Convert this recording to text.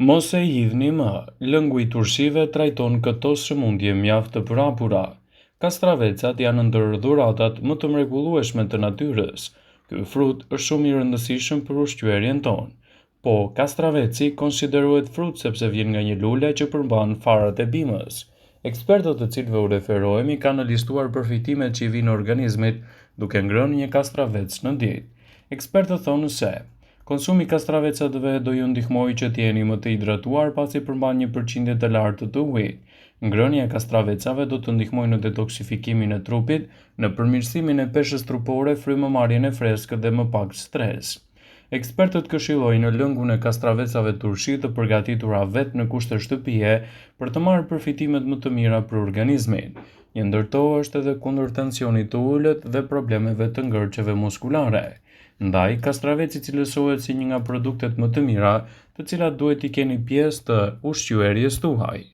Mos e hidhni më, lëngu i turshive trajton këto sëmundje mjaft të përhapura. Kastravecat janë ndër dhuratat më të mrekullueshme të natyrës. Ky frut është shumë i rëndësishëm për ushqyerjen tonë. Po, kastraveci konsiderohet frut sepse vjen nga një lule që përmban farat e bimës. Ekspertët të cilëve u referohemi kanë listuar përfitimet që i vijnë organizmit duke ngrënë një kastravec në ditë. Ekspertët thonë se Konsumi i kastravecave do ju ndihmojë që të jeni më të hidratuar pasi përmban një përqindje të lartë të ujit. Ngrënia e kastravecave do të ndihmojë në detoksifikimin e trupit, në përmirësimin e peshës trupore, frymëmarrjen e freskët dhe më pak stres. Ekspertët këshillojnë lëngun e kastravecave turshi të përgatitura vetë në kushte shtëpie për të marrë përfitimet më të mira për organizmin. Një ndër to është edhe kundër tensionit të ulët dhe problemeve të ngërçeve muskulare. Ndaj, kastraveci cilësohet si një nga produktet më të mira, të cilat duhet t'i keni pjesë të ushqyerjes tuaj.